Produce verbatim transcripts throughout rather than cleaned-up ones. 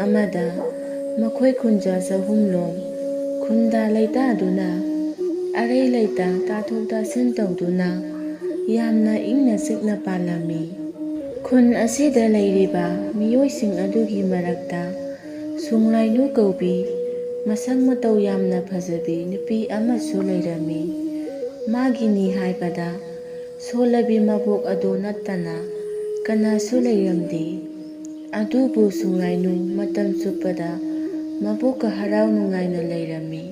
ꯑꯃꯗ ꯃꯈꯣꯏ ꯈꯨꯟꯖꯥ ꯆꯍꯨꯝꯂꯣꯝ ꯈꯨꯟꯗꯥ ꯂꯩꯇꯥꯗꯨꯅ, ꯑꯔꯩ ꯂꯩꯇ ꯇꯥꯊꯣꯛ ꯇꯥꯁꯤꯟ ꯇꯧꯗꯨꯅ, ꯌꯥꯝꯅ ꯏꯪꯅ ꯆꯤꯛꯅ ꯄꯥꯜꯂꯝꯃꯤ꯫ ꯈꯨꯟ ꯑꯁꯤꯗ ꯂꯩꯔꯤꯕ ꯃꯤꯑꯣꯏꯁꯤꯡ ꯑꯗꯨꯒꯤ ꯃꯔꯛꯇ ꯁꯨꯡꯂꯥꯏꯅꯨ ꯀꯧꯕꯤ ꯃꯁꯛ ꯃꯇꯧ ꯌꯥꯝꯅ ꯐꯖꯕꯤ ꯅꯨꯄꯤ ꯑꯃꯁꯨ ꯂꯩꯔꯝꯃꯤ꯫ ꯃꯥꯒꯤꯅꯤ ꯍꯥꯏꯕꯗ ꯁꯣꯜꯂꯕꯤ ꯃꯕꯣꯛ ꯑꯗꯨ ꯅꯠꯇꯅ ꯀꯅꯥꯁꯨ ꯂꯩꯔꯝꯗꯦ꯫ ꯑꯗꯨꯕꯨ ꯁꯨꯡꯂꯥꯏꯅꯨ ꯃꯇꯝ ꯆꯨꯞꯄꯗ ꯃꯕꯣꯛꯀ ꯍꯔꯥꯎ ꯅꯨꯡꯉꯥꯏꯅ ꯂꯩꯔꯝꯃꯤ꯫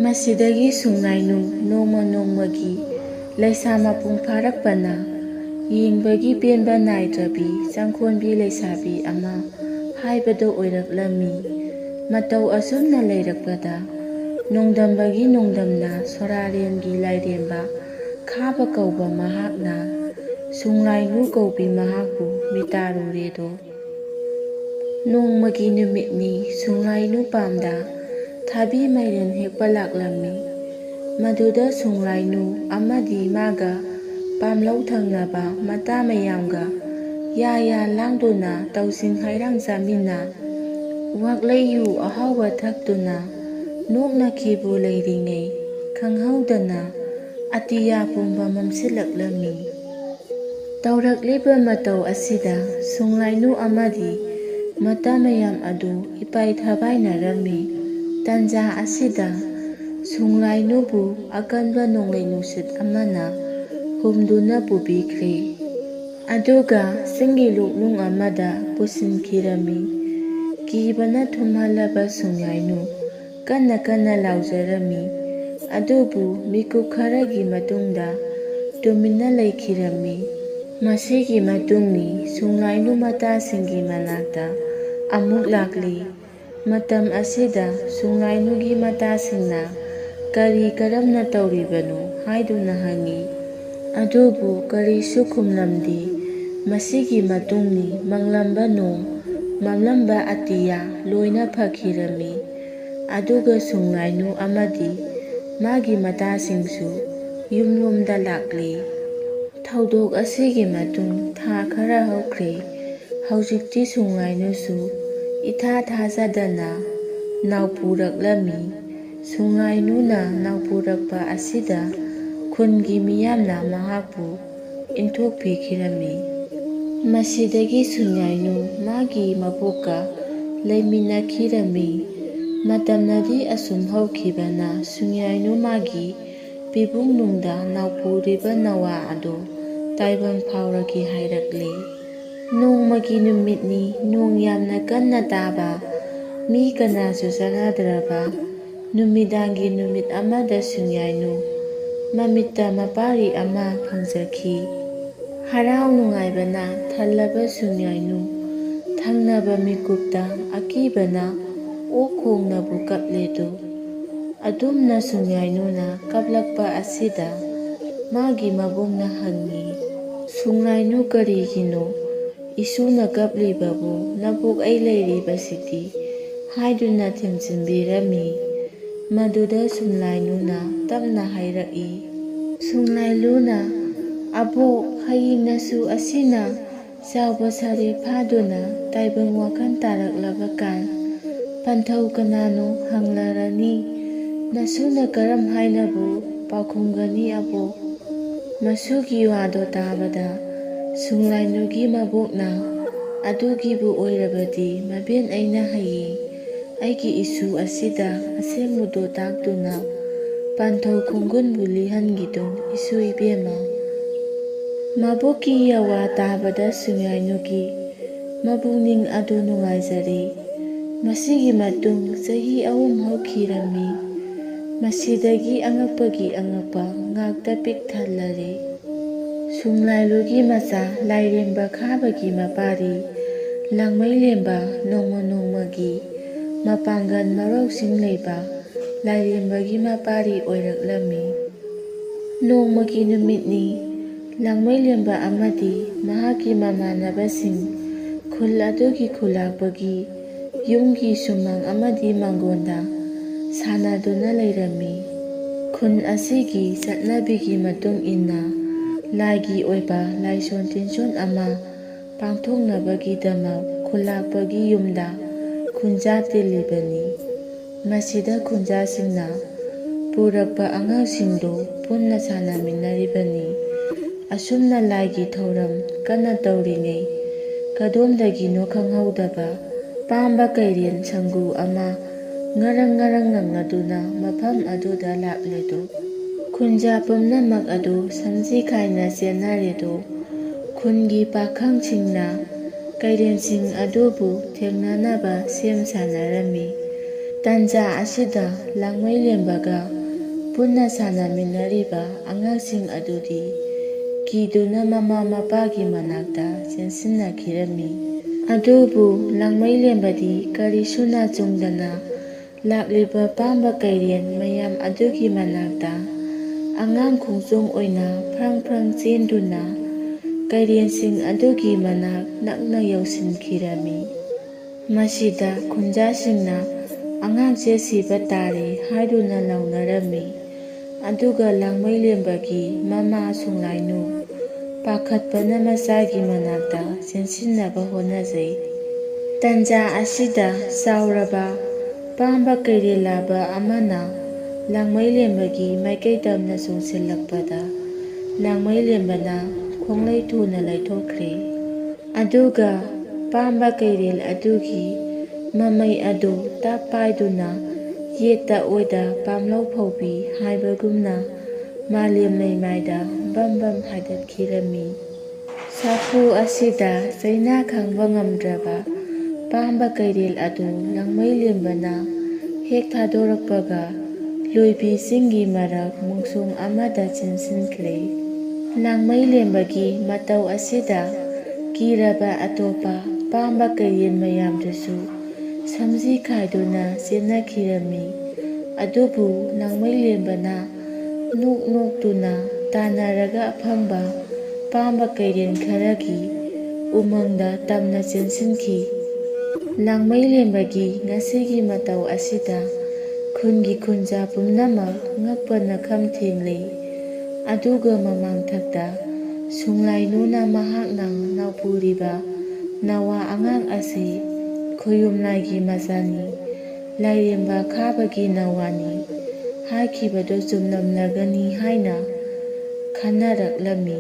ꯃꯁꯤꯗꯒꯤ ꯁꯨꯡꯂꯥꯏꯅꯨ ꯅꯣꯡꯃ ꯅꯣꯡꯃꯒꯤ ꯂꯩꯁꯥ ꯃꯄꯨꯡ ꯐꯥꯔꯛꯄꯅ ꯌꯦꯡꯕꯒꯤ ꯄꯦꯟꯕ ꯅꯥꯏꯗ꯭ꯔꯕꯤ ꯆꯪꯈꯣꯟꯕꯤ ꯂꯩꯁꯥꯕꯤ ꯑꯃ ꯍꯥꯏꯕꯗꯨ ꯑꯣꯏꯔꯛꯂꯝꯃꯤ꯫ ꯃꯇꯧ ꯑꯁꯨꯝꯅ ꯂꯩꯔꯛꯄꯗ ꯅꯣꯡꯗꯝꯕꯒꯤ ꯅꯣꯡꯗꯝꯅ ꯁꯣꯔꯥꯔꯦꯟꯒꯤ ꯂꯥꯏꯔꯦꯝꯕ ꯈꯥꯕ ꯀꯧꯕ ꯃꯍꯥꯛꯅ ꯁꯨꯡꯂꯥꯏꯅꯨ ꯀꯧꯕꯤ ꯃꯍꯥꯛꯄꯨ ꯃꯤꯇꯥꯔꯨꯔꯦꯗꯣ꯫ ꯅꯣꯡꯃꯒꯤ ꯅꯨꯃꯤꯠꯅꯤ ꯁꯨꯡꯂꯥꯏꯅꯨ ꯄꯥꯝꯗ ꯊꯥꯕꯤ ꯃꯥꯏꯔꯦꯟ ꯍꯦꯛꯄ ꯂꯥꯛꯂꯝꯃꯤ꯫ ꯃꯗꯨꯗ ꯁꯨꯡꯂꯥꯏꯅꯨ ꯑꯃꯗꯤ ꯃꯥꯒ ꯄꯥꯝꯂꯧ ꯊꯪꯅꯕ ꯃꯇꯥ ꯃꯌꯥꯝꯒ ꯌꯥ ꯌꯥ ꯂꯥꯡꯗꯨꯅ ꯇꯧꯁꯤꯡ ꯍꯩꯔꯥꯡ ꯆꯥꯃꯤꯟꯅ ꯋꯥꯛꯂꯩ ꯌꯨ ꯑꯍꯥꯎꯕ ꯊꯛꯇꯨꯅ ꯅꯣꯛꯅꯈꯤꯕꯨ ꯂꯩꯔꯤꯉꯩ ꯈꯪꯍꯧꯗꯅ ꯑꯇꯤꯌꯥ ꯄꯨꯝꯕ ꯃꯝꯁꯤꯜꯂꯛꯂꯝꯃꯤ꯫ ꯇꯧꯔꯛꯂꯤꯕ ꯃꯇꯧ ꯑꯁꯤꯗ ꯁꯨꯡꯂꯥꯏꯅꯨ ꯑꯃꯗꯤ ꯃꯇꯥ ꯃꯌꯥꯝ ꯑꯗꯨ ꯏꯄꯥꯏ ꯊꯥꯕꯥꯏꯅꯔꯝꯃꯤ꯫ ꯇꯟꯖꯥ ꯑꯁꯤꯗ ꯁꯨꯡꯂꯥꯏꯅꯨꯕꯨ ꯑꯀꯟꯕ ꯅꯣꯡꯂꯩ ꯅꯨꯡꯁꯤꯠ ꯑꯃꯅ ꯍꯨꯝꯗꯨꯅ ꯄꯨꯕꯤꯈ꯭ꯔꯦ꯫ ꯑꯗꯨꯒ ꯆꯤꯡꯒꯤ ꯂꯨꯛꯅꯨꯡ ꯑꯃꯗ ꯄꯨꯁꯤꯟꯈꯤꯔꯝꯃꯤ꯫ ꯀꯤꯕꯅ ꯊꯨꯝꯍꯜꯂꯕ ꯁꯨꯡꯂꯥꯏꯅꯨ ꯀꯟꯅ ꯀꯟꯅ ꯂꯥꯎꯖꯔꯝꯃꯤ꯫ ꯑꯗꯨꯕꯨ ꯃꯤꯀꯨꯞ ꯈꯔꯒꯤ ꯃꯇꯨꯡꯗ ꯇꯨꯃꯤꯟꯅ ꯂꯩꯈꯤꯔꯝꯃꯤ꯫ ꯃꯁꯤꯒꯤ ꯃꯇꯨꯡꯅꯤ ꯁꯨꯡꯂꯥꯏꯅꯨ ꯃꯇꯥꯁꯤꯡꯒꯤ ꯃꯅꯥꯛꯇ ꯑꯃꯨꯛ ꯂꯥꯛꯂꯤ꯫ ꯃꯇꯝ ꯑꯁꯤꯗ ꯁꯨꯡꯂꯥꯏꯅꯨꯒꯤ ꯃꯇꯥꯁꯤꯡꯅ ꯀꯔꯤ ꯀꯔꯝꯅ ꯇꯧꯔꯤꯕꯅꯣ ꯍꯥꯏꯗꯨꯅ ꯍꯪꯉꯤ꯫ ꯑꯗꯨꯕꯨ ꯀꯔꯤꯁꯨ ꯈꯨꯝꯂꯝꯗꯦ꯫ ꯃꯁꯤꯒꯤ ꯃꯇꯨꯡꯅꯤ ꯃꯪꯂꯝꯕ ꯅꯣꯡ, ꯃꯝꯂꯝꯕ ꯑꯇꯤꯌꯥ ꯂꯣꯏꯅ ꯐꯈꯤꯔꯝꯃꯤ꯫ ꯑꯗꯨꯒ ꯁꯨꯡꯂꯥꯏꯅꯨ ꯑꯃꯗꯤ ꯃꯥꯒꯤ ꯃꯇꯥꯁꯤꯡꯁꯨ ꯌꯨꯝꯂꯣꯝꯗ ꯂꯥꯛꯂꯤ꯫ ꯊꯧꯗꯣꯛ ꯑꯁꯤꯒꯤ ꯃꯇꯨꯡ ꯊꯥ ꯈꯔ ꯍꯧꯈ꯭ꯔꯦ꯫ ꯍꯧꯖꯤꯛꯇꯤ ꯁꯨꯡꯂꯥꯏꯅꯨꯁꯨ ꯏꯊꯥ ꯊꯥꯖꯗꯅ ꯅꯥꯎꯄꯨꯔꯛꯂꯝꯃꯤ꯫ ꯁꯨꯡꯉꯥꯏꯅꯨꯅ ꯅꯥꯎꯄꯨꯔꯛꯄ ꯑꯁꯤꯗ ꯈꯨꯟꯒꯤ ꯃꯤꯌꯥꯝꯅ ꯃꯍꯥꯛꯄꯨ ꯏꯟꯊꯣꯛꯄꯤꯈꯤꯔꯝꯃꯤ꯫ ꯃꯁꯤꯗꯒꯤ ꯁꯨꯡꯉꯥꯏꯅꯨ ꯃꯥꯒꯤ ꯃꯕꯣꯛꯀ ꯂꯩꯃꯤꯟꯅꯈꯤꯔꯝꯃꯤ꯫ ꯃꯇꯝꯅꯗꯤ ꯑꯁꯨꯝ ꯍꯧꯈꯤꯕꯅ ꯁꯨꯡꯉꯥꯏꯅꯨ ꯃꯥꯒꯤ ꯄꯤꯕꯨꯡꯅꯨꯡꯗ ꯅꯥꯎꯄꯨꯔꯤꯕ ꯅꯋꯥ ꯑꯗꯨ ꯇꯥꯏꯕꯪ ꯐꯥꯎꯔꯒꯦ ꯍꯥꯏꯔꯛꯂꯦ꯫ ꯅꯣꯡꯃꯒꯤ ꯅꯨꯃꯤꯠꯅꯤ, ꯅꯣꯡ ꯌꯥꯝꯅ ꯀꯟꯅ ꯇꯥꯕ, ꯃꯤ ꯀꯅꯥꯁꯨ ꯆꯠꯅꯗ꯭ꯔꯕ ꯅꯨꯃꯤꯗꯥꯡꯒꯤ ꯅꯨꯃꯤꯠ ꯑꯃꯗ ꯁꯨꯡꯌꯥꯏꯅꯨ ꯃꯃꯤꯠꯇ ꯃꯄꯥꯔꯤ ꯑꯃ ꯐꯪꯖꯈꯤ꯫ ꯍꯔꯥꯎ ꯅꯨꯡꯉꯥꯏꯕꯅ ꯊꯜꯂꯕ ꯁꯨꯡꯌꯥꯏꯅꯨ ꯊꯪꯅꯕ ꯃꯤꯀꯨꯞꯇ ꯑꯀꯤꯕꯅ ꯑꯣꯛ ꯈꯣꯡꯅꯕꯨ ꯀꯞꯂꯦꯗꯨ꯫ ꯑꯗꯨꯝꯅ ꯁꯨꯡꯌꯥꯏꯅꯨꯅ ꯀꯞꯂꯛꯄ ꯑꯁꯤꯗ ꯃꯥꯒꯤ ꯃꯕꯨꯡꯅ ꯍꯪꯉꯤ, "ꯁꯨꯡꯌꯥꯏꯅꯨ, ꯀꯔꯤꯒꯤꯅꯣ ꯏꯁꯨꯅ ꯀꯞꯂꯤꯕꯕꯨ? ꯅꯕꯨꯛ ꯑꯩ ꯂꯩꯔꯤꯕꯁꯤꯗꯤ" ꯍꯥꯏꯗꯨꯅ ꯊꯦꯝꯖꯤꯟꯕꯤꯔꯝꯃꯤ꯫ ꯃꯗꯨꯗ ꯁꯨꯡꯂꯥꯏꯅꯨꯅ ꯇꯞꯅ ꯍꯥꯏꯔꯛꯏ, ꯁꯨꯡꯂꯥꯏꯂꯨꯅ, "ꯑꯕꯣꯛ, ꯍꯌꯦꯡ ꯅꯁꯨ ꯑꯁꯤꯅ ꯆꯥꯎꯕ ꯁꯥꯔꯦ ꯐꯥꯗꯨꯅ ꯇꯥꯏꯕꯪ ꯋꯥꯈꯜ ꯇꯥꯔꯛꯂꯕ ꯀꯥꯟ ꯄꯟꯊꯧ ꯀꯅꯥꯅꯣ ꯍꯪꯂꯔꯅꯤ? ꯅꯁꯨꯅ ꯀꯔꯝ ꯍꯥꯏꯅꯕꯨ ꯄꯥꯎꯈꯨꯝꯒꯅꯤ ꯑꯕꯣꯛ?" ꯃꯁꯨꯒꯤ ꯋꯥꯗꯣ ꯇꯥꯕꯗ ꯁꯨꯡꯂꯥꯏꯅꯨꯒꯤ ꯃꯕꯣꯛꯅ, "ꯑꯗꯨꯒꯤꯕꯨ ꯑꯣꯏꯔꯕꯗꯤ ꯃꯕꯦꯟ, ꯑꯩꯅ ꯍꯌꯦꯡ ꯑꯩꯒꯤ ꯏꯁꯨ ꯑꯁꯤꯗ ꯑꯁꯦꯡꯕꯗꯣ ꯇꯥꯛꯇꯨꯅ ꯄꯥꯟꯊꯧ ꯈꯣꯡꯒꯨꯟꯕꯨ ꯂꯤꯍꯟꯈꯤꯗꯨ ꯏꯁꯨ ꯏꯕꯦꯝꯃ꯫" ꯃꯕꯣꯛꯀꯤ ꯌꯥꯋꯥ ꯇꯥꯕꯗ ꯁꯨꯡꯌꯥꯏꯅꯨꯒꯤ ꯃꯄꯨꯛꯅꯤꯡ ꯑꯗꯨ ꯅꯨꯡꯉꯥꯏꯖꯔꯦ꯫ ꯃꯁꯤꯒꯤ ꯃꯇꯨꯡ ꯆꯍꯤ ꯑꯍꯨꯝ ꯍꯧꯈꯤꯔꯝꯃꯤ꯫ ꯃꯁꯤꯗꯒꯤ ꯑꯉꯛꯄꯒꯤ ꯑꯉꯛꯄ ꯉꯥꯛꯇ ꯄꯤꯛ ꯊꯜꯂꯔꯦ꯫ ꯁꯨꯡꯂꯥꯏꯂꯨꯒꯤ ꯃꯆꯥ ꯂꯥꯏꯔꯦꯝꯕ ꯈꯥꯕꯒꯤ ꯃꯄꯥꯔꯤ ꯂꯥꯡꯃꯩꯂꯦꯝꯕ ꯅꯣꯡꯃ ꯅꯣꯡꯃꯒꯤ ꯃꯄꯥꯡꯒꯜ ꯃꯔꯧꯁꯤꯡ ꯂꯩꯕ ꯂꯥꯏꯔꯦꯝꯕꯒꯤ ꯃꯄꯥꯔꯤ ꯑꯣꯏꯔꯛꯂꯝꯃꯤ꯫ ꯅꯣꯡꯃꯒꯤ ꯅꯨꯃꯤꯠꯅꯤ, ꯂꯥꯡꯃꯩꯂꯦꯝꯕ ꯑꯃꯗꯤ ꯃꯍꯥꯛꯀꯤ ꯃꯃꯥꯟꯅꯕꯁꯤꯡ ꯈꯨꯜ ꯑꯗꯨꯒꯤ ꯈꯨꯂꯥꯛꯄꯒꯤ ꯌꯨꯝꯒꯤ ꯁꯨꯃꯥꯡ ꯑꯃꯗꯤ ꯃꯥꯡꯒꯣꯟꯗ ꯁꯥꯟꯅꯗꯨꯅ ꯂꯩꯔꯝꯃꯤ꯫ ꯈꯨꯟ ꯑꯁꯤꯒꯤ ꯆꯠꯅꯕꯤꯒꯤ ꯃꯇꯨꯡ ꯏꯟꯅ ꯂꯥꯏꯒꯤ ꯑꯣꯏꯕ ꯂꯥꯏꯁꯣꯟ ꯇꯤꯟꯁꯣꯟ ꯑꯃ ꯄꯥꯡꯊꯣꯛꯅꯕꯒꯤꯗꯃꯛ ꯈꯨꯂꯥꯛꯄꯒꯤ ꯌꯨꯝꯗ ꯈꯨꯟꯖꯥ ꯇꯤꯜꯂꯤꯕꯅꯤ꯫ ꯃꯁꯤꯗ ꯈꯨꯟꯖꯥꯁꯤꯡꯅ ꯄꯨꯔꯛꯄ ꯑꯉꯥꯡꯁꯤꯡꯗꯨ ꯄꯨꯟꯅ ꯁꯥꯟꯅꯃꯤꯟꯅꯔꯤꯕꯅꯤ꯫ ꯑꯁꯨꯝꯅ ꯂꯥꯏꯒꯤ ꯊꯧꯔꯝ ꯀꯟꯅ ꯇꯧꯔꯤꯉꯩ, ꯀꯗꯣꯝꯗꯒꯤꯅꯣ ꯈꯪꯍꯧꯗꯕ ꯄꯥꯝꯕ ꯀꯩꯔꯦꯟ ꯁꯪꯒꯨ ꯑꯃ ꯉꯔꯪ ꯉꯔꯪ ꯉꯪꯅꯗꯨꯅ ꯃꯐꯝ ꯑꯗꯨꯗ ꯂꯥꯛꯂꯦꯗꯣ꯫ ꯈꯨꯟꯖꯥ ꯄꯨꯝꯅꯃꯛ ꯑꯗꯨ ꯁꯝꯖꯤ ꯈꯥꯏꯅ ꯆꯦꯟꯅꯔꯦꯗꯣ꯫ ꯈꯨꯟꯒꯤ ꯄꯥꯈꯪꯁꯤꯡꯅ ꯀꯩꯔꯦꯟꯁꯤꯡ ꯑꯗꯨꯕꯨ ꯊꯦꯡꯅꯅꯕ ꯁꯦꯝ ꯁꯥꯅꯔꯝꯃꯤ꯫ ꯇꯟꯖꯥ ꯑꯁꯤꯗ ꯂꯥꯡꯃꯩꯂꯦꯝꯕꯒ ꯄꯨꯟꯅ ꯁꯥꯟꯅꯃꯤꯟꯅꯔꯤꯕ ꯑꯉꯥꯡꯁꯤꯡ ꯑꯗꯨꯗꯤ ꯀꯤꯗꯨꯅ ꯃꯃꯥ ꯃꯄꯥꯒꯤ ꯃꯅꯥꯛꯇ ꯆꯦꯟꯁꯤꯟꯅꯈꯤꯔꯝꯃꯤ꯫ ꯑꯗꯨꯕꯨ ꯂꯥꯡꯃꯩꯂꯦꯝꯕꯗꯤ ꯀꯔꯤꯁꯨ ꯅꯥꯆꯨꯡꯗꯅ ꯂꯥꯛꯂꯤꯕ ꯄꯥꯝꯕ ꯀꯩꯔꯦꯟ ꯃꯌꯥꯝ ꯑꯗꯨꯒꯤ ꯃꯅꯥꯛꯇ ꯑꯉꯥꯡ ꯈꯣꯡꯖꯣꯡ ꯑꯣꯏꯅ ꯐ꯭ꯔꯪ ꯐ꯭ꯔꯪ ꯆꯦꯟꯗꯨꯅ ꯀꯩꯔꯦꯟꯁꯤꯡ ꯑꯗꯨꯒꯤ ꯃꯅꯥꯛ ꯅꯛꯅ ꯌꯧꯁꯤꯟꯈꯤꯔꯝꯃꯤ꯫ ꯃꯁꯤꯗ ꯈꯨꯟꯖꯥꯁꯤꯡꯅ "ꯑꯉꯥꯡꯁꯦ ꯁꯤꯕ ꯇꯥꯔꯦ" ꯍꯥꯏꯗꯨꯅ ꯂꯥꯎꯅꯔꯝꯃꯤ꯫ ꯑꯗꯨꯒ ꯂꯥꯡꯃꯩꯂꯦꯝꯕꯒꯤ ꯃꯃꯥ ꯁꯨꯡꯂꯥꯏꯅꯨ ꯄꯥꯈꯠꯄꯅ ꯃꯆꯥꯒꯤ ꯃꯅꯥꯛꯇ ꯆꯦꯟꯁꯤꯟꯅꯕ ꯍꯣꯠꯅꯖꯩ꯫ ꯇꯟꯖꯥ ꯑꯁꯤꯗ ꯆꯥꯎꯔꯕ ꯄꯥꯝꯕ ꯀꯩꯔꯦꯜ ꯂꯥꯕ ꯑꯃꯅ ꯂꯥꯡꯃꯩꯂꯦꯝꯕꯒꯤ ꯃꯥꯏꯀꯩ ꯇꯝꯅ ꯆꯣꯡꯁꯤꯜꯂꯛꯄꯗ ꯂꯥꯡꯃꯩꯂꯦꯝꯕꯅ ꯈꯣꯡꯂꯩ ꯊꯨꯅ ꯂꯩꯊꯣꯛꯈ꯭ꯔꯦ꯫ ꯑꯗꯨꯒ ꯄꯥꯝꯕ ꯀꯩꯔꯦꯜ ꯑꯗꯨꯒꯤ ꯃꯃꯩ ꯑꯗꯨ ꯇꯥꯞ ꯄꯥꯏꯗꯨꯅ ꯌꯦꯠꯇ ꯑꯣꯏꯗ ꯄꯥꯝꯂꯧ ꯐꯧꯕꯤ ꯍꯥꯏꯕꯒꯨꯝꯅ ꯃꯥꯂꯦꯝ ꯂꯩꯃꯥꯏꯗ ꯕꯝ ꯕꯝ ꯍꯥꯏꯒꯠꯈꯤꯔꯝꯃꯤ꯫ ꯁꯥꯐꯨ ꯑꯁꯤꯗ ꯆꯩꯅꯥ ꯈꯥꯡꯕ ꯉꯝꯗ꯭ꯔꯕ ꯄꯥꯝꯕ ꯀꯩꯔꯦꯜ ꯑꯗꯨ ꯂꯥꯡꯃꯩꯂꯦꯝꯕꯅ ꯍꯦꯛ ꯊꯥꯗꯣꯔꯛꯄꯒ ꯂꯣꯏꯕꯤ ꯆꯤꯡꯒꯤ ꯃꯔꯛ ꯃꯣꯡꯁꯣꯡ ꯑꯃꯗ ꯆꯦꯟꯁꯤꯟꯈ꯭ꯔꯦ꯫ ꯂꯥꯡꯃꯩꯂꯦꯝꯕꯒꯤ ꯃꯇꯧ ꯑꯁꯤꯗ ꯀꯤꯔꯕ ꯑꯇꯣꯞꯄ ꯄꯥꯝꯕ ꯀꯩꯔꯦꯜ ꯃꯌꯥꯝꯗꯨꯁꯨ ꯁꯝꯖꯤ ꯈꯥꯏꯗꯨꯅ ꯆꯦꯟꯅꯈꯤꯔꯝꯃꯤ꯫ ꯑꯗꯨꯕꯨ ꯂꯥꯡꯃꯩꯂꯦꯝꯕꯅ ꯅꯣꯛ ꯅꯣꯛꯇꯨꯅ ꯇꯥꯟꯅꯔꯒ ꯑꯐꯪꯕ ꯄꯥꯝꯕ ꯀꯩꯔꯦꯟ ꯈꯔꯒꯤ ꯎꯃꯪꯗ ꯇꯝꯅ ꯆꯦꯟꯁꯤꯟꯈꯤ꯫ ꯂꯥꯡꯃꯩꯂꯦꯝꯕꯒꯤ ꯉꯁꯤꯒꯤ ꯃꯇꯧ ꯑꯁꯤꯗ ꯈꯨꯟꯒꯤ ꯈꯨꯟꯖꯥ ꯄꯨꯝꯅꯃꯛ ꯉꯛꯄꯅ ꯈꯝ ꯊꯦꯡꯂꯦ꯫ ꯑꯗꯨꯒ ꯃꯃꯥꯡꯊꯛꯇ ꯁꯨꯡꯂꯥꯏꯅꯨꯅ ꯃꯍꯥꯛꯅ ꯅꯥꯎꯄꯨꯔꯤꯕ ꯅꯋꯥ ꯑꯉꯥꯡ ꯑꯁꯤ ꯈꯣꯌꯨꯝ ꯂꯥꯏꯒꯤ ꯃꯆꯥꯅꯤ, ꯂꯥꯏꯔꯦꯝꯕ ꯈꯥꯕꯒꯤ ꯅꯋꯥꯅꯤ ꯍꯥꯏꯈꯤꯕꯗꯨ ꯆꯨꯝꯂꯝꯂꯒꯅꯤ ꯍꯥꯏꯅ ꯈꯟꯅꯔꯛꯂꯝꯃꯤ꯫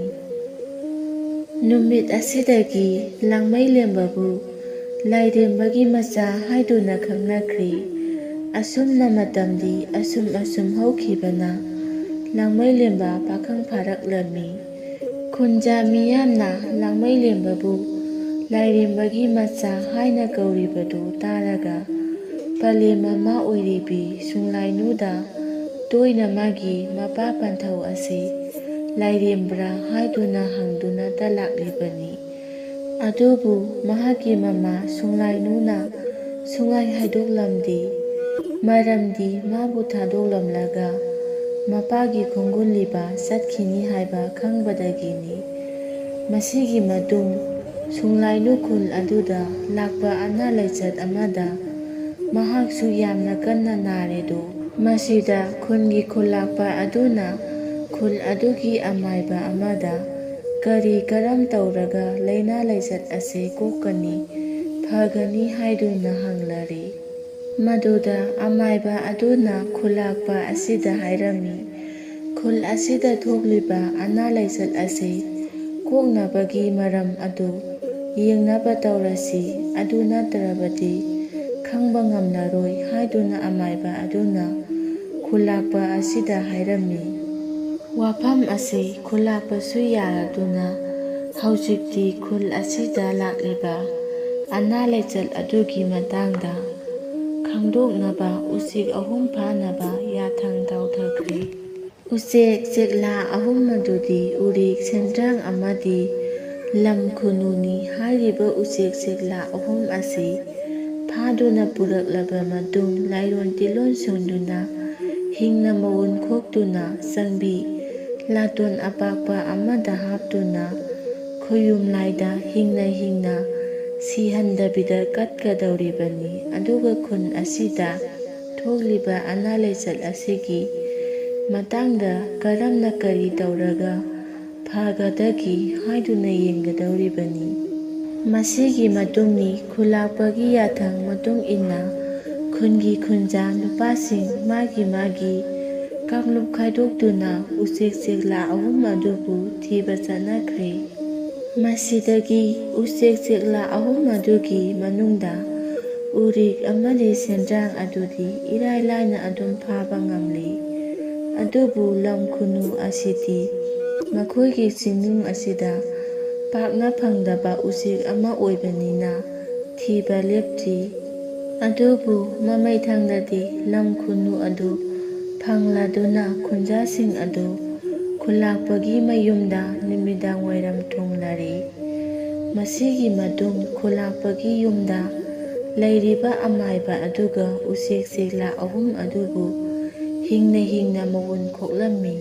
ꯅꯨꯃꯤꯠ ꯑꯁꯤꯗꯒꯤ ꯂꯥꯡꯃꯩꯂꯦꯝꯕꯕꯨ ꯂꯥꯏꯔꯦꯝꯕꯒꯤ ꯃꯆꯥ ꯍꯥꯏꯗꯨꯅ ꯈꯪꯅꯈ꯭ꯔꯦ꯫ ꯑꯁꯨꯝꯅ ꯃꯇꯝꯗꯤ ꯑꯁꯨꯝ ꯑꯁꯨꯝ ꯍꯧꯈꯤꯕꯅ ꯂꯥꯡꯃꯩꯂꯦꯝꯕ ꯄꯥꯈꯪ ꯐꯥꯔꯛꯂꯝꯃꯤ꯫ ꯈꯨꯟꯖꯥ ꯃꯤꯌꯥꯝꯅ ꯂꯥꯡꯃꯩꯂꯦꯝꯕꯕꯨ ꯂꯥꯏꯔꯦꯝꯕꯒꯤ ꯃꯆꯥ ꯍꯥꯏꯅ ꯀꯧꯔꯤꯕꯗꯨ ꯇꯥꯔꯒ ꯄꯂꯦꯝ ꯃꯃꯥ ꯑꯣꯏꯔꯤꯕꯤ ꯁꯨꯡꯂꯥꯏꯅꯨꯗ ꯇꯣꯏꯅ ꯃꯥꯒꯤ ꯃꯄꯥ ꯄꯟꯊꯧ ꯑꯁꯤ ꯂꯥꯏꯔꯦꯝꯕ꯭ꯔꯥ ꯍꯥꯏꯗꯨꯅ ꯍꯪꯗꯨꯅꯇ ꯂꯥꯛꯂꯤꯕꯅꯤ꯫ ꯑꯗꯨꯕꯨ ꯃꯍꯥꯛꯀꯤ ꯃꯃꯥ ꯁꯨꯡꯂꯥꯏꯅꯨꯅ ꯁꯨꯡꯍꯥꯏ ꯍꯥꯏꯗꯣꯛꯂꯝꯗꯦ꯫ ꯃꯔꯝꯗꯤ ꯃꯥꯕꯨ ꯊꯥꯗꯣꯛꯂꯝꯂꯒ ꯃꯄꯥꯒꯤ ꯈꯣꯡꯒꯨꯜꯂꯤꯕ ꯆꯠꯈꯤꯅꯤ ꯍꯥꯏꯕ ꯈꯪꯕꯗꯒꯤꯅꯤ꯫ ꯃꯁꯤꯒꯤ ꯃꯇꯨꯡ ꯁꯨꯡꯂꯥꯏꯅꯨ ꯈꯨꯜ ꯑꯗꯨꯗ ꯂꯥꯛꯄ ꯑꯅꯥ ꯂꯥꯏꯆꯠ ꯑꯃꯗ ꯃꯍꯥꯛꯁꯨ ꯌꯥꯝꯅ ꯀꯟꯅ ꯅꯥꯔꯦꯗꯣ꯫ ꯃꯁꯤꯗ ꯈꯨꯟꯒꯤ ꯈꯨꯜꯂꯥꯛꯄ ꯑꯗꯨꯅ ꯈꯨꯜ ꯑꯗꯨꯒꯤ ꯑꯃꯥꯏꯕ ꯑꯃꯗ ꯀꯔꯤ ꯀꯔꯝ ꯇꯧꯔꯒ ꯂꯥꯏꯅꯥ ꯂꯥꯏꯆꯠ ꯑꯁꯤ ꯀꯣꯛꯀꯅꯤ, ꯐꯒꯅꯤ ꯍꯥꯏꯗꯨꯅ ꯍꯪꯂꯔꯤ꯫ ꯃꯗꯨꯗ ꯑꯃꯥꯏꯕ ꯑꯗꯨꯅ ꯈꯨꯜꯂꯥꯛꯄ ꯑꯁꯤꯗ ꯍꯥꯏꯔꯝꯃꯤ, ꯈꯨꯜ ꯑꯁꯤꯗ ꯊꯣꯛꯂꯤꯕ ꯑꯅꯥ ꯂꯥꯏꯆꯠ ꯑꯁꯤ ꯀꯣꯛꯅꯕꯒꯤ ꯃꯔꯝ ꯑꯗꯨ ꯌꯦꯡꯅꯕ ꯇꯧꯔꯁꯤ, ꯑꯗꯨ ꯅꯠꯇ꯭ꯔꯕꯗꯤ ꯈꯪꯕ ꯉꯝꯂꯔꯣꯏ ꯍꯥꯏꯗꯨꯅ ꯑꯃꯥꯏꯕ ꯑꯗꯨꯅ ꯈꯨꯜꯂꯥꯛꯄ ꯑꯁꯤꯗ ꯍꯥꯏꯔꯝꯃꯤ꯫ ꯋꯥꯐꯝ ꯑꯁꯤ ꯈꯨꯜꯂꯥꯛꯄꯁꯨ ꯌꯥꯔꯗꯨꯅ ꯍꯧꯖꯤꯛꯇꯤ ꯈꯨꯜ ꯑꯁꯤꯗ ꯂꯥꯛꯂꯤꯕ ꯑꯅꯥ ꯂꯥꯏꯆꯠ ꯑꯗꯨꯒꯤ ꯃꯇꯥꯡꯗ ꯈꯪꯗꯣꯛꯅꯕ ꯎꯆꯦꯛ ꯑꯍꯨꯝ ꯐꯥꯅꯕ ꯌꯥꯊꯪ ꯇꯧꯊꯈ꯭ꯔꯦ꯫ ꯎꯆꯦꯛ ꯆꯦꯛꯂꯥ ꯑꯍꯨꯝ ꯑꯗꯨꯗꯤ ꯎꯔꯦꯛ, ꯁꯦꯟꯗ꯭ꯔꯥꯡ ꯑꯃꯗꯤ ꯂꯝ ꯈꯨꯅꯨꯅꯤ꯫ ꯍꯥꯏꯔꯤꯕ ꯎꯆꯦꯛ ꯆꯦꯛꯂꯥ ꯑꯍꯨꯝ ꯑꯁꯤ ꯐꯥꯗꯨꯅ ꯄꯨꯔꯛꯂꯕ ꯃꯇꯨꯡ ꯂꯥꯏꯔꯣꯟ ꯇꯤꯂꯣꯟ ꯁꯣꯟꯗꯨꯅ ꯍꯤꯡꯅ ꯃꯎꯟ ꯈꯣꯛꯇꯨꯅ ꯆꯪꯕꯤ ꯂꯥꯇꯣꯟ ꯑꯄꯥꯛꯄ ꯑꯃꯗ ꯍꯥꯞꯇꯨꯅ ꯈꯣꯌꯨꯝ ꯂꯥꯏꯗ ꯍꯤꯡꯅ ꯍꯤꯡꯅ ꯁꯤꯍꯟꯗꯕꯤꯗ ꯀꯠꯀꯗꯧꯔꯤꯕꯅꯤ꯫ ꯑꯗꯨꯒ ꯈꯨꯟ ꯑꯁꯤꯗ ꯊꯣꯛꯂꯤꯕ ꯑꯅꯥ ꯂꯥꯏꯆꯠ ꯑꯁꯤꯒꯤ ꯃꯇꯥꯡꯗ ꯀꯔꯝꯅ ꯀꯔꯤ ꯇꯧꯔꯒ ꯐꯒꯗꯒꯦ ꯍꯥꯏꯗꯨꯅ ꯌꯦꯡꯒꯗꯧꯔꯤꯕꯅꯤ꯫ ꯃꯁꯤꯒꯤ ꯃꯇꯨꯡꯅꯤ ꯈꯨꯜꯂꯥꯛꯄꯒꯤ ꯌꯥꯊꯪ ꯃꯇꯨꯡ ꯏꯟꯅ ꯈꯨꯟꯒꯤ ꯈꯨꯟꯖꯥ ꯅꯨꯄꯥꯁꯤꯡ ꯃꯥꯒꯤ ꯃꯥꯒꯤ ꯀꯥꯡꯂꯨꯞ ꯈꯥꯏꯗꯣꯛꯇꯨꯅ ꯎꯆꯦꯛ ꯆꯦꯛꯂꯥ ꯑꯍꯨꯝ ꯑꯗꯨꯕꯨ ꯊꯤꯕ ꯆꯠꯅꯈ꯭ꯔꯦ꯫ ꯃꯁꯤꯗꯒꯤ ꯎꯆꯦꯛ ꯆꯦꯛꯂꯥ ꯑꯍꯨꯝ ꯑꯗꯨꯒꯤ ꯃꯅꯨꯡꯗ ꯎꯔꯤꯛ ꯑꯃꯗꯤ ꯁꯦꯟꯗ꯭ꯔꯥꯡ ꯑꯗꯨꯗꯤ ꯏꯔꯥꯏ ꯂꯥꯏꯅ ꯑꯗꯨꯝ ꯐꯥꯕ ꯉꯝꯂꯤ꯫ ꯑꯗꯨꯕꯨ ꯂꯝ ꯈꯨꯅꯨ ꯑꯁꯤꯗꯤ ꯃꯈꯣꯏꯒꯤ ꯆꯤꯡꯅꯨꯡ ꯑꯁꯤꯗ ꯄꯥꯛꯅ ꯐꯪꯗꯕ ꯎꯆꯦꯛ ꯑꯃ ꯑꯣꯏꯕꯅꯤꯅ ꯊꯤꯕ ꯂꯦꯞꯇ꯭ꯔꯤ꯫ ꯑꯗꯨꯕꯨ ꯃꯃꯩꯊꯪꯗꯗꯤ ꯂꯝ ꯈꯨꯅꯨ ꯑꯗꯨ ꯐꯪꯂꯗꯨꯅ ꯈꯨꯟꯖꯥꯁꯤꯡ ꯑꯗꯨ ꯈꯨꯜꯂꯥꯛꯄꯒꯤ ꯃꯌꯨꯝꯗ ꯅꯨꯃꯤꯗꯥꯡ ꯋꯥꯏꯔꯝ ꯊꯨꯡꯂꯔꯦ꯫ ꯃꯁꯤꯒꯤ ꯃꯇꯨꯡ ꯈꯨꯜꯂꯥꯛꯄꯒꯤ ꯌꯨꯝꯗ ꯂꯩꯔꯤꯕ ꯑꯃꯥꯏꯕ ꯑꯗꯨꯒ ꯎꯆꯦꯛ ꯆꯦꯛꯂꯥ ꯑꯍꯨꯝ ꯑꯗꯨꯕꯨ ꯍꯤꯡꯅ ꯍꯤꯡꯅ ꯃꯒꯨꯟ ꯈꯣꯛꯂꯝꯃꯤ꯫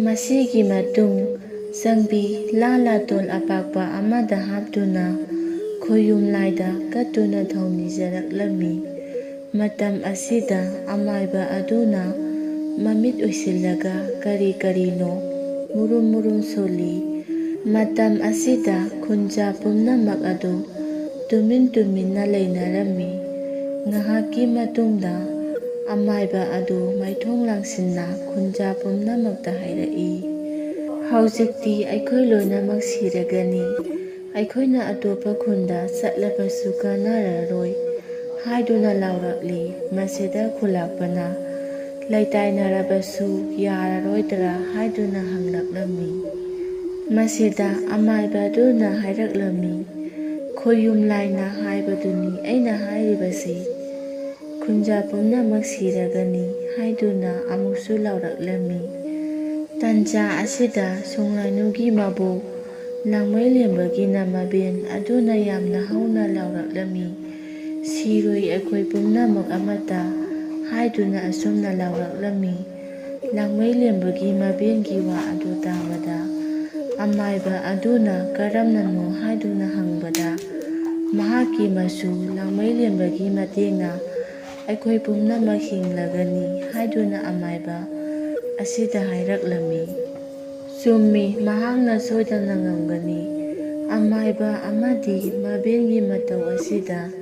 ꯃꯁꯤꯒꯤ ꯃꯇꯨꯡ ꯆꯪꯕꯤ ꯂꯥ ꯂꯥꯇꯣꯟ ꯑꯄꯥꯛꯄ ꯑꯃꯗ ꯍꯥꯞꯇꯨꯅ ꯈꯣꯌꯨꯝ ꯂꯥꯏꯗ ꯀꯠꯇꯨꯅ ꯊꯧꯅꯤꯖꯔꯛꯂꯝꯃꯤ꯫ ꯃꯇꯝ ꯑꯁꯤꯗ ꯑꯃꯥꯏꯕ ꯑꯗꯨꯅ ꯃꯃꯤꯠ ꯎꯏꯁꯤꯜꯂꯒ ꯀꯔꯤ ꯀꯔꯤꯅꯣ ꯃꯨꯔꯨꯝ ꯃꯨꯔꯨꯝ ꯁꯣꯜꯂꯤ꯫ ꯃꯇꯝ ꯑꯁꯤꯗ ꯈꯨꯟꯖꯥ ꯄꯨꯝꯅꯃꯛ ꯑꯗꯨ ꯇꯨꯃꯤꯟ ꯇꯨꯃꯤꯟꯅ ꯂꯩꯅꯔꯝꯃꯤ꯫ ꯉꯥꯏꯍꯥꯛꯀꯤ ꯃꯇꯨꯡꯗ ꯑꯃꯥꯏꯕ ꯑꯗꯨ ꯃꯥꯏꯊꯣꯡ ꯂꯥꯡꯁꯤꯟꯅ ꯈꯨꯟꯖꯥ ꯄꯨꯝꯅꯃꯛꯇ ꯍꯥꯏꯔꯛꯏ, "ꯍꯧꯖꯤꯛꯇꯤ ꯑꯩꯈꯣꯏ ꯂꯣꯏꯅꯃꯛ ꯁꯤꯔꯒꯅꯤ꯫ ꯑꯩꯈꯣꯏꯅ ꯑꯇꯣꯞꯄ ꯈꯨꯟꯗ ꯆꯠꯂꯕꯁꯨ ꯀꯥꯟꯅꯔꯔꯣꯏ" ꯍꯥꯏꯗꯨꯅ ꯂꯥꯎꯔꯛꯂꯤ꯫ ꯃꯁꯤꯗ ꯈꯨꯜꯂꯥꯛꯄꯅ ꯂꯩꯇꯥꯏꯅꯔꯕꯁꯨ ꯌꯥꯔꯔꯣꯏꯗ꯭ꯔꯥ ꯍꯥꯏꯗꯨꯅ ꯍꯪꯂꯛꯂꯝꯃꯤ꯫ ꯃꯁꯤꯗ ꯑꯃꯥꯏꯕ ꯑꯗꯨꯅ ꯍꯥꯏꯔꯛꯂꯝꯃꯤ, "ꯈꯣꯌꯨꯝ ꯂꯥꯏꯅ ꯍꯥꯏꯕꯗꯨꯅꯤ ꯑꯩꯅ ꯍꯥꯏꯔꯤꯕꯁꯤ꯫ ꯈꯨꯟꯖꯥ ꯄꯨꯝꯅꯃꯛ ꯁꯤꯔꯒꯅꯤ" ꯍꯥꯏꯗꯨꯅ ꯑꯃꯨꯛꯁꯨ ꯂꯥꯎꯔꯛꯂꯝꯃꯤ꯫ ꯇꯟꯖꯥ ꯑꯁꯤꯗ ꯁꯣꯡꯂꯥꯅꯨꯒꯤ ꯃꯕꯣꯛ ꯂꯥꯡꯃꯩꯂꯦꯝꯕꯒꯤꯅ ꯃꯕꯦꯟ ꯑꯗꯨꯅ ꯌꯥꯝꯅ ꯍꯧꯅ ꯂꯥꯎꯔꯛꯂꯝꯃꯤ, "ꯁꯤꯔꯣꯏ ꯑꯩꯈꯣꯏ ꯄꯨꯝꯅꯃꯛ ꯑꯃꯠꯇ" ꯍꯥꯏꯗꯨꯅ ꯑꯁꯨꯝꯅ ꯂꯥꯎꯔꯛꯂꯝꯃꯤ꯫ ꯂꯥꯡꯃꯩꯂꯦꯝꯕꯒꯤ ꯃꯕꯦꯟꯒꯤ ꯋꯥ ꯑꯗꯨ ꯇꯥꯕꯗ ꯑꯃꯥꯏꯕ ꯑꯗꯨꯅ ꯀꯔꯝꯅꯅꯣ ꯍꯥꯏꯗꯨꯅ ꯍꯪꯕꯗ, ꯃꯍꯥꯛꯀꯤ ꯃꯆꯨ ꯂꯥꯡꯃꯩꯂꯦꯝꯕꯒꯤ ꯃꯇꯦꯡꯅ "ꯑꯩꯈꯣꯏ ꯄꯨꯝꯅꯃꯛ ꯍꯤꯡꯂꯒꯅꯤ" ꯍꯥꯏꯗꯨꯅ ꯑꯃꯥꯏꯕ ꯑꯁꯤꯗ ꯍꯥꯏꯔꯛꯂꯝꯃꯤ꯫ ꯆꯨꯝꯃꯤ, ꯃꯍꯥꯛꯅ ꯁꯣꯏꯗꯅ ꯉꯝꯒꯅꯤ꯫ ꯑꯃꯥꯏꯕ ꯑꯃꯥꯏꯕ ꯑꯃꯗꯤ ꯃꯕꯦꯟꯒꯤ ꯃꯇꯧ ꯑꯁꯤꯗ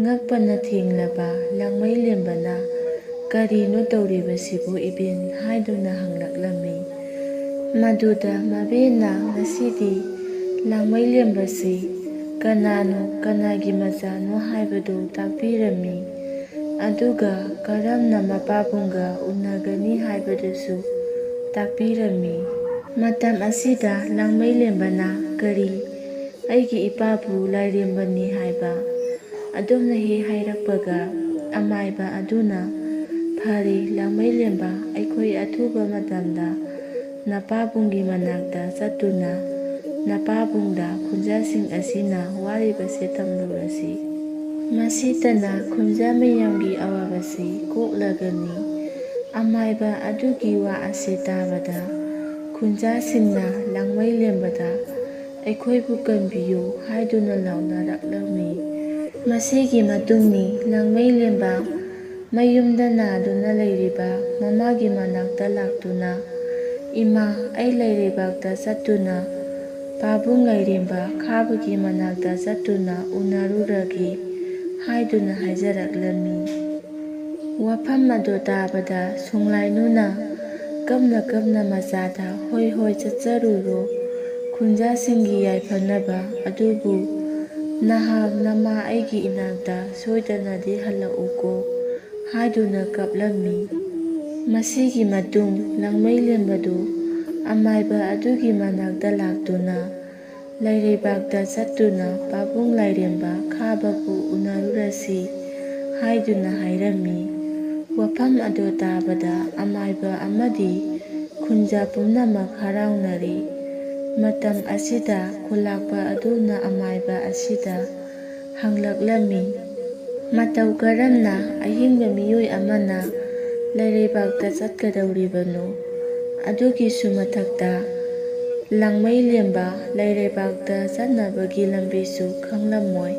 ꯉꯛꯄꯅ ꯊꯦꯡꯂꯕ ꯂꯥꯡꯃꯩꯂꯦꯝꯕꯅ, "ꯀꯔꯤꯅꯣ ꯇꯧꯔꯤꯕꯁꯤꯕꯨ ꯏꯕꯦꯟ?" ꯍꯥꯏꯗꯨꯅ ꯍꯪꯂꯛꯂꯝꯃꯤ꯫ ꯃꯗꯨꯗ ꯃꯕꯦꯟꯅ ꯉꯁꯤꯗꯤ ꯂꯥꯡꯃꯩꯂꯦꯝꯕꯁꯤ ꯀꯅꯥꯅꯣ, ꯀꯅꯥꯒꯤ ꯃꯆꯥꯅꯣ ꯍꯥꯏꯕꯗꯨ ꯇꯥꯛꯄꯤꯔꯝꯃꯤ꯫ ꯑꯗꯨꯒ ꯀꯔꯝꯅ ꯃꯄꯥꯕꯨꯡꯒ ꯎꯅꯒꯅꯤ ꯍꯥꯏꯕꯗꯨꯁꯨ ꯇꯥꯛꯄꯤꯔꯝꯃꯤ꯫ ꯃꯇꯝ ꯑꯁꯤꯗ ꯂꯥꯡꯃꯩꯂꯦꯝꯕꯅ, "ꯀꯔꯤ, ꯑꯩꯒꯤ ꯏꯄꯥꯕꯨ ꯂꯥꯏꯔꯦꯝꯕꯅꯤ ꯍꯥꯏꯕ?" ꯑꯗꯨꯝꯅ ꯍꯦꯛ ꯍꯥꯏꯔꯛꯄꯒ ꯑꯃꯥꯏꯕ ꯑꯗꯨꯅ, "ꯐꯔꯦ ꯂꯥꯡꯃꯩꯂꯦꯝꯕ, ꯑꯩꯈꯣꯏ ꯑꯊꯨꯕ ꯃꯇꯝꯗ ꯅꯄꯥꯕꯨꯡꯒꯤ ꯃꯅꯥꯛꯇ ꯆꯠꯇꯨꯅ ꯅꯄꯥꯕꯨꯡꯗ ꯈꯨꯟꯖꯥꯁꯤꯡ ꯑꯁꯤꯅ ꯋꯥꯔꯤꯕꯁꯦ ꯇꯝꯂꯨꯔꯁꯤ꯫ ꯃꯁꯤꯇꯅ ꯈꯨꯟꯖꯥ ꯃꯌꯥꯝꯒꯤ ꯑꯋꯥꯕꯁꯤ ꯀꯣꯛꯂꯒꯅꯤ꯫" ꯑꯃꯥꯏꯕ ꯑꯗꯨꯒꯤ ꯋꯥ ꯑꯁꯤ ꯇꯥꯕꯗ ꯈꯨꯟꯖꯥꯁꯤꯡꯅ ꯂꯥꯡꯃꯩꯂꯦꯝꯕꯗ, "ꯑꯩꯈꯣꯏꯕꯨ ꯀꯟꯕꯤꯌꯨ" ꯍꯥꯏꯗꯨꯅ ꯂꯥꯎꯅꯔꯛꯂꯝꯃꯤ꯫ ꯃꯁꯤꯒꯤ ꯃꯇꯨꯡꯅꯤ ꯂꯥꯡꯃꯩꯂꯦꯝꯕ ꯃꯌꯨꯝꯗ ꯅꯥꯗꯨꯅ ꯂꯩꯔꯤꯕ ꯃꯃꯥꯒꯤ ꯃꯅꯥꯛꯇ ꯂꯥꯛꯇꯨꯅ, "ꯏꯃꯥ, ꯑꯩ ꯂꯩꯔꯩꯕꯥꯛꯇ ꯆꯠꯇꯨꯅ ꯄꯥꯕꯨꯡ ꯂꯥꯏꯔꯦꯝꯕ ꯈꯥꯕꯒꯤ ꯃꯅꯥꯛꯇ ꯆꯠꯇꯨꯅ ꯎꯅꯔꯨꯔꯒꯦ" ꯍꯥꯏꯗꯨꯅ ꯍꯥꯏꯖꯔꯛꯂꯝꯃꯤ꯫ ꯋꯥꯐꯝ ꯑꯗꯨ ꯇꯥꯕꯗ ꯁꯣꯡꯂꯥꯏꯅꯨꯅ ꯀꯞꯅ ꯀꯞꯅ ꯃꯆꯥꯗ, "ꯍꯣꯏ, ꯍꯣꯏ, ꯆꯠꯆꯔꯨꯔꯣ꯫ ꯈꯨꯟꯖꯥꯁꯤꯡꯒꯤ ꯌꯥꯏꯐꯅꯕ, ꯑꯗꯨꯕꯨ ꯅꯍꯥꯛ ꯅꯃꯥ ꯑꯩꯒꯤ ꯏꯅꯥꯛꯇ ꯁꯣꯏꯗꯅꯗꯤ ꯍꯜꯂꯛꯎꯀꯣ" ꯍꯥꯏꯗꯨꯅ ꯀꯞꯂꯝꯃꯤ꯫ ꯃꯁꯤꯒꯤ ꯃꯇꯨꯡ ꯂꯥꯡꯃꯩꯂꯦꯝꯕꯗꯨ ꯑꯃꯥꯏꯕ ꯑꯗꯨꯒꯤ ꯃꯅꯥꯛꯇ ꯂꯥꯛꯇꯨꯅ, "ꯂꯩꯔꯩꯕꯥꯛꯇ ꯆꯠꯇꯨꯅ ꯄꯥꯕꯨꯡ ꯂꯥꯏꯔꯦꯝꯕ ꯈꯥꯕꯕꯨ ꯎꯅꯔꯨꯔꯁꯤ" ꯍꯥꯏꯗꯨꯅ ꯍꯥꯏꯔꯝꯃꯤ꯫ ꯋꯥꯐꯝ ꯑꯗꯨ ꯇꯥꯕꯗ ꯑꯃꯥꯏꯕ ꯑꯃꯗꯤ ꯈꯨꯟꯖꯥ ꯄꯨꯝꯅꯃꯛ ꯍꯔꯥꯎꯅꯔꯤ꯫ ꯃꯇꯝ ꯑꯁꯤꯗ ꯈꯨꯂꯥꯛꯄ ꯑꯗꯨꯅ ꯑꯃꯥꯏꯕ ꯑꯁꯤꯗ ꯍꯪꯂꯛꯂꯝꯃꯤ, "ꯃꯇꯧ ꯀꯔꯝꯅ ꯑꯍꯤꯡꯕ ꯃꯤꯑꯣꯏ ꯑꯃꯅ ꯂꯩꯔꯩꯕꯥꯛꯇ ꯆꯠꯀꯗꯧꯔꯤꯕꯅꯣ?" ꯑꯗꯨꯒꯤꯁꯨ ꯃꯊꯛꯇ ꯂꯥꯡꯃꯩꯂꯦꯝꯕ ꯂꯩꯔꯩꯕꯥꯛꯇ ꯆꯠꯅꯕꯒꯤ ꯂꯝꯕꯤꯁꯨ ꯈꯪꯂꯝꯃꯣꯏ꯫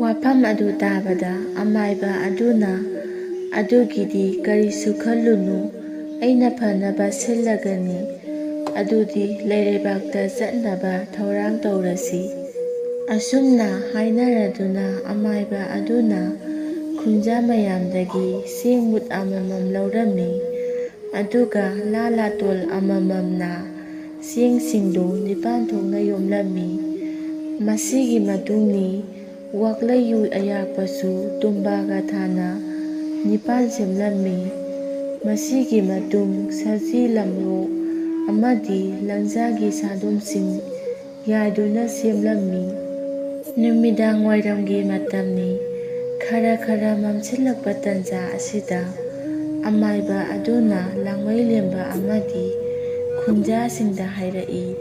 ꯋꯥꯐꯝ ꯑꯗꯨ ꯇꯥꯕꯗ ꯑꯃꯥꯏꯕ ꯑꯗꯨꯅ, "ꯑꯗꯨꯒꯤꯗꯤ ꯀꯔꯤꯁꯨ ꯈꯜꯂꯨꯅꯨ, ꯑꯩꯅ ꯐꯅꯕ ꯁꯤꯜꯂꯒꯅꯤ꯫ ꯑꯗꯨꯗꯤ ꯂꯩꯔꯩꯕꯥꯛꯇ ꯆꯠꯅꯕ ꯊꯧꯔꯥꯡ ꯇꯧꯔꯁꯤ" ꯑꯁꯨꯝꯅ ꯍꯥꯏꯅꯔꯗꯨꯅ ꯑꯃꯥꯏꯕ ꯑꯗꯨꯅ ꯈꯨꯟꯖꯥ ꯃꯌꯥꯝꯗꯒꯤ ꯆꯦꯡ ꯃꯨꯠ ꯑꯃꯃꯝ ꯂꯧꯔꯝꯃꯤ꯫ ꯑꯗꯨꯒ ꯂꯥ ꯂꯥꯇꯣꯜ ꯑꯃꯃꯝꯅ ꯆꯦꯡꯁꯤꯡꯗꯨ ꯅꯤꯄꯥꯟ ꯊꯣꯛꯅ ꯌꯣꯝꯂꯝꯃꯤ꯫ ꯃꯁꯤꯒꯤ ꯃꯇꯨꯡꯅꯤ ꯋꯥꯛꯂꯩꯌꯨ ꯑꯌꯥꯛꯄꯁꯨ ꯇꯨꯝꯕꯥꯒ ꯊꯥꯅ ꯅꯤꯄꯥꯟ ꯁꯦꯝꯂꯝꯃꯤ꯫ ꯃꯁꯤꯒꯤ ꯃꯇꯨꯡ ꯁꯖꯤ ꯂꯝꯂꯣꯛ ꯑꯃꯗꯤ ꯂꯪꯖꯥꯒꯤ ꯁꯥꯗꯣꯟꯁꯤꯡ ꯌꯥꯏꯗꯨꯅ ꯁꯦꯝꯂꯝꯃꯤ꯫ ꯅꯨꯃꯤꯗꯥꯡ ꯋꯥꯏꯔꯝꯒꯤ ꯃꯇꯝꯅꯤ꯫ ꯈꯔ ꯈꯔ ꯃꯝꯁꯤꯜꯂꯛꯄ ꯇꯟꯖꯥ ꯑꯁꯤꯗ ꯑꯃꯥꯏꯕ ꯑꯗꯨꯅ ꯂꯥꯡꯃꯩꯂꯦꯝꯕ ꯑꯃꯗꯤ ꯈꯨꯟꯖꯥꯁꯤꯡꯗ ꯍꯥꯏꯔꯛꯏ,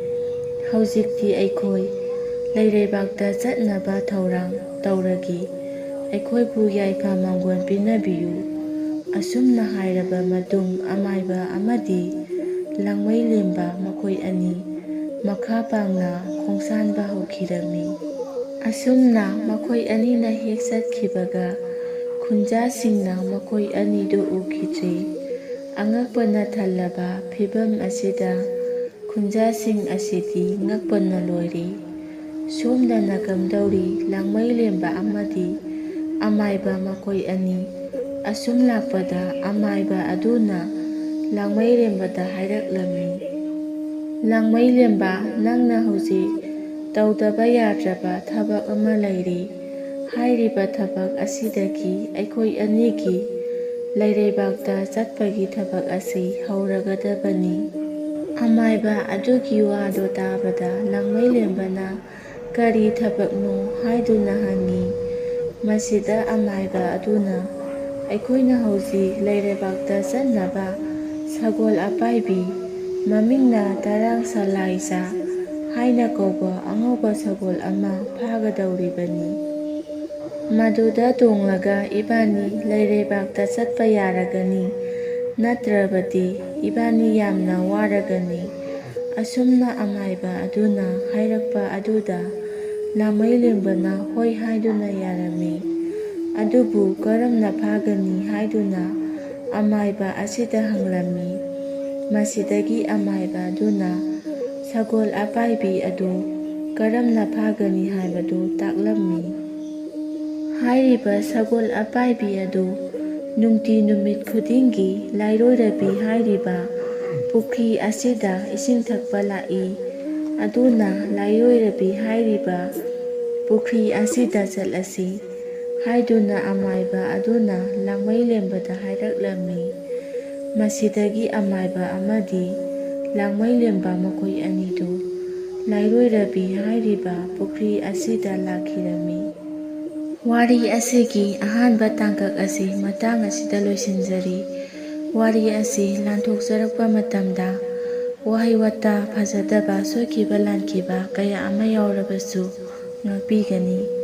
"ꯍꯧꯖꯤꯛꯇꯤ ꯑꯩꯈꯣꯏ ꯂꯩꯔꯩꯕꯥꯛꯇ ꯆꯠꯅꯕ ꯊꯧꯔꯥꯡ ꯇꯧꯔꯒꯦ꯫ ꯑꯩꯈꯣꯏꯕꯨ ꯌꯥꯏꯐ ꯃꯪꯒꯣꯜ ꯄꯤꯅꯕꯤꯌꯨ"꯫ ꯑꯁꯨꯝꯅ ꯍꯥꯏꯔꯕ ꯃꯇꯨꯡ ꯑꯃꯥꯏꯕ ꯑꯃꯗꯤ ꯂꯥꯡꯃꯩꯂꯦꯝꯕ ꯃꯈꯣꯏ ꯑꯅꯤ ꯃꯈꯥ ꯄꯥꯡꯅ ꯈꯣꯡꯁꯥꯟꯕ ꯍꯧꯈꯤꯔꯝꯃꯤ꯫ ꯑꯁꯨꯝꯅ ꯃꯈꯣꯏ ꯑꯅꯤꯅ ꯍꯦꯛ ꯆꯠꯈꯤꯕꯒ ꯈꯨꯟꯖꯥꯁꯤꯡꯅ ꯃꯈꯣꯏ ꯑꯅꯤꯗꯨ ꯎꯈꯤꯗ꯭ꯔꯦ꯫ ꯑꯉꯛꯄꯅ ꯊꯜꯂꯕ ꯐꯤꯚꯝ ꯑꯁꯤꯗ ꯈꯨꯟꯖꯥꯁꯤꯡ ꯑꯁꯤꯗꯤ ꯉꯛꯄꯅ ꯂꯣꯏꯔꯦ꯫ ꯁꯣꯝꯗꯅ ꯀꯝꯗꯧꯔꯤ? ꯂꯥꯡꯃꯩꯂꯦꯝꯕ ꯑꯃꯗꯤ ꯑꯃꯥꯏꯕ ꯃꯈꯣꯏ ꯑꯅꯤ꯫ ꯑꯁꯨꯝ ꯂꯥꯛꯄꯗ ꯑꯃꯥꯏꯕ ꯑꯗꯨꯅ ꯂꯥꯡꯃꯩꯂꯦꯝꯕꯗ ꯍꯥꯏꯔꯛꯂꯝꯃꯤ, "ꯂꯥꯡꯃꯩꯂꯦꯝꯕ, ꯅꯪꯅ ꯍꯧꯖꯤꯛ ꯇꯧꯗꯕ ꯌꯥꯗ꯭ꯔꯕ ꯊꯕꯛ ꯑꯃ ꯂꯩꯔꯤ꯫ ꯍꯥꯏꯔꯤꯕ ꯊꯕꯛ ꯑꯁꯤꯗꯒꯤ ꯑꯩꯈꯣꯏ ꯑꯅꯤꯒꯤ ꯂꯩꯔꯩꯕꯥꯛꯇ ꯆꯠꯄꯒꯤ ꯊꯕꯛ ꯑꯁꯤ ꯍꯧꯔꯒꯗꯕꯅꯤ"꯫ ꯑꯃꯥꯏꯕ ꯑꯗꯨꯒꯤ ꯋꯥꯗꯨ ꯇꯥꯕꯗ ꯂꯥꯡꯃꯩꯂꯦꯝꯕꯅ "ꯀꯔꯤ ꯊꯕꯛꯅꯣ?" ꯍꯥꯏꯗꯨꯅ ꯍꯪꯉꯤ꯫ ꯃꯁꯤꯗ ꯑꯃꯥꯏꯕ ꯑꯗꯨꯅ, "ꯑꯩꯈꯣꯏꯅ ꯍꯧꯖꯤꯛ ꯂꯩꯔꯩꯕꯥꯛꯇ ꯆꯠꯅꯕ ꯁꯒꯣꯜ ꯑꯄꯥꯏꯕꯤ, ꯃꯃꯤꯡꯅ ꯇꯔꯥꯡ ꯁꯂꯥꯏꯖꯥ ꯍꯥꯏꯅ ꯀꯧꯕ ꯑꯉꯧꯕ ꯁꯒꯣꯜ ꯑꯃ ꯐꯥꯒꯗꯧꯔꯤꯕꯅꯤ꯫ ꯃꯗꯨꯗ ꯇꯣꯡꯂꯒ ꯏꯕꯥꯅꯤ ꯂꯩꯔꯩꯕꯥꯛꯇ ꯆꯠꯄ ꯌꯥꯔꯒꯅꯤ, ꯅꯠꯇ꯭ꯔꯕꯗꯤ ꯏꯕꯥꯅꯤ ꯌꯥꯝꯅ ꯋꯥꯔꯒꯅꯤ"꯫ ꯑꯁꯨꯝꯅ ꯑꯃꯥꯏꯕ ꯑꯗꯨꯅ ꯍꯥꯏꯔꯛꯄ ꯑꯗꯨꯗ ꯂꯥꯡꯃꯩꯂꯦꯝꯕꯅ ꯍꯣꯏ ꯍꯥꯏꯗꯨꯅ ꯌꯥꯔꯝꯃꯤ꯫ ꯑꯗꯨꯕꯨ ꯀꯔꯝꯅ ꯐꯥꯒꯅꯤ ꯍꯥꯏꯗꯨꯅ ꯑꯃꯥꯏꯕ ꯑꯁꯤꯗ ꯍꯪꯂꯝꯃꯤ꯫ ꯃꯁꯤꯗꯒꯤ ꯑꯃꯥꯏꯕ ꯑꯗꯨꯅ ꯁꯒꯣꯜ ꯑꯄꯥꯏꯕꯤ ꯑꯗꯨ ꯀꯔꯝꯅ ꯐꯥꯒꯅꯤ ꯍꯥꯏꯕꯗꯨ ꯇꯥꯛꯂꯝꯃꯤ꯫ ꯍꯥꯏꯔꯤꯕ ꯁꯒꯣꯜ ꯑꯄꯥꯏꯕꯤ ꯑꯗꯨ ꯅꯨꯡꯇꯤ ꯅꯨꯃꯤꯠ ꯈꯨꯗꯤꯡꯒꯤ ꯂꯥꯏꯔꯣꯏꯔꯕꯤ ꯍꯥꯏꯔꯤꯕ ꯄꯨꯈ꯭ꯔꯤ ꯑꯁꯤꯗ ꯏꯁꯤꯡ ꯊꯛꯄ ꯂꯥꯛꯏ꯫ ꯑꯗꯨꯅ ꯂꯥꯏꯔꯣꯏꯔꯕꯤ ꯍꯥꯏꯔꯤꯕ ꯄꯨꯈ꯭ꯔꯤ ꯑꯁꯤꯗ ꯆꯠꯂꯁꯤ ꯍꯥꯏꯗꯨꯅ ꯑꯃꯥꯏꯕ ꯑꯗꯨꯅ ꯂꯥꯡꯃꯩꯂꯦꯝꯕꯗ ꯍꯥꯏꯔꯛꯂꯝꯃꯤ꯫ ꯃꯁꯤꯗꯒꯤ ꯑꯃꯥꯏꯕ ꯑꯃꯗꯤ ꯂꯥꯡꯃꯩꯂꯦꯝꯕ ꯃꯈꯣꯏ ꯑꯅꯤꯗꯨ ꯂꯥꯏꯔꯣꯏꯔꯕꯤ ꯍꯥꯏꯔꯤꯕ ꯄꯨꯈ꯭ꯔꯤ ꯑꯁꯤꯗ ꯂꯥꯛꯈꯤꯔꯝꯃꯤ꯫ ꯋꯥꯔꯤ ꯑꯁꯤꯒꯤ ꯑꯍꯥꯟꯕ ꯇꯥꯡꯀꯛ ꯑꯁꯤ ꯃꯇꯥꯡ ꯑꯁꯤꯗ ꯂꯣꯏꯁꯤꯟꯖꯔꯤ꯫ ꯋꯥꯔꯤ ꯑꯁꯤ ꯂꯥꯟꯊꯣꯛꯆꯔꯛꯄ ꯃꯇꯝꯗ ꯋꯥꯍꯩ ꯋꯥꯇꯥ ꯐꯖꯗꯕ, ꯁꯣꯏꯈꯤꯕ ꯂꯥꯟꯈꯤꯕ ꯀꯌꯥ ꯑꯃ ꯌꯥꯎꯔꯕꯁꯨ ꯉꯥꯛꯄꯤꯒꯅꯤ꯫